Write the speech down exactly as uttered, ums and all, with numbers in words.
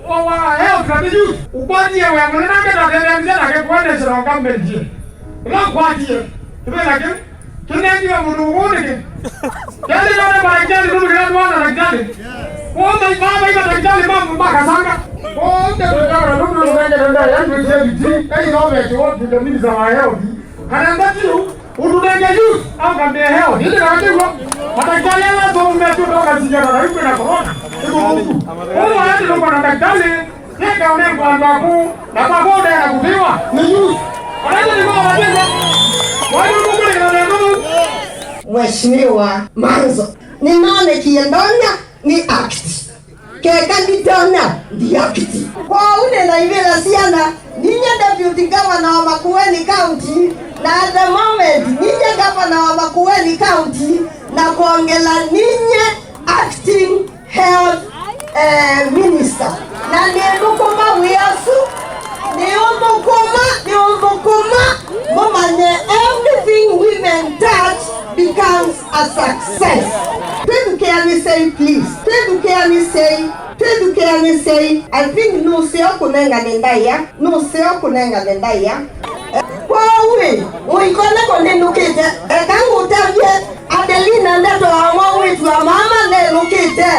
Wa, wa health na the youth, ũkwatie wĩa mũnene nake ndatetheanĩsya nake kũendesya na government ye. Ĩla ũkwatie, kĩvĩla kĩu, kĩnengiwe mũndũ ũũ nĩkĩ? Yaani none madakitari nũmĩkĩra nwana dakitari. Kwoou mai, ma, mai madakitari ma, ma kasanga. Kwoou nde tũtavara nũmũ nũnengere ndaĩa ndwĩtie viti, ĩithovetiwa to the minister wa health. Kana ndatiũ, ũtũnenge youth, au kambe health. Ĩndĩ kana kĩw'o, madakitari ala asometwe toka sijana na ĩkwĩ na corona. Ĩkũkũku. Ũũ waatĩ nũkona dakitari, nĩkaonengwa andũ akũũ, na kwa kũndea na kũvĩwa, nĩ youth. Ona ĩndĩ nĩmo mavatĩka. Waĩ nũkũkũlĩkana na nũmũ. Mheshimiwa Manzo, nĩnonekie ndonya nĩ act. Keka nditonya, ndi act. Kwoou nĩnaivĩla syana, ninyie Deputy Governor wa Makueni County, na at the moment, ninyie Governor wa Makueni County, na kwongela ninyie Acting Health, eh, Minister. Na nĩthũkũma wĩa ũsu, nĩũthũkũma, nĩũthũkũma, mũmanye everything women touch becomes a success. Twĩthukĩanĩsyei, please. Twĩthukĩanĩsyei. Twĩthukĩanĩsyei. I think nũseo kũnengane ndaĩa. Nũseo kũnengane ndaĩa. Kwoou ĩ, mũikone kũnĩnũkĩte. Eka ngũtavye Adelina ndeto wa mwaũ wĩtu wa mama nenũkĩte.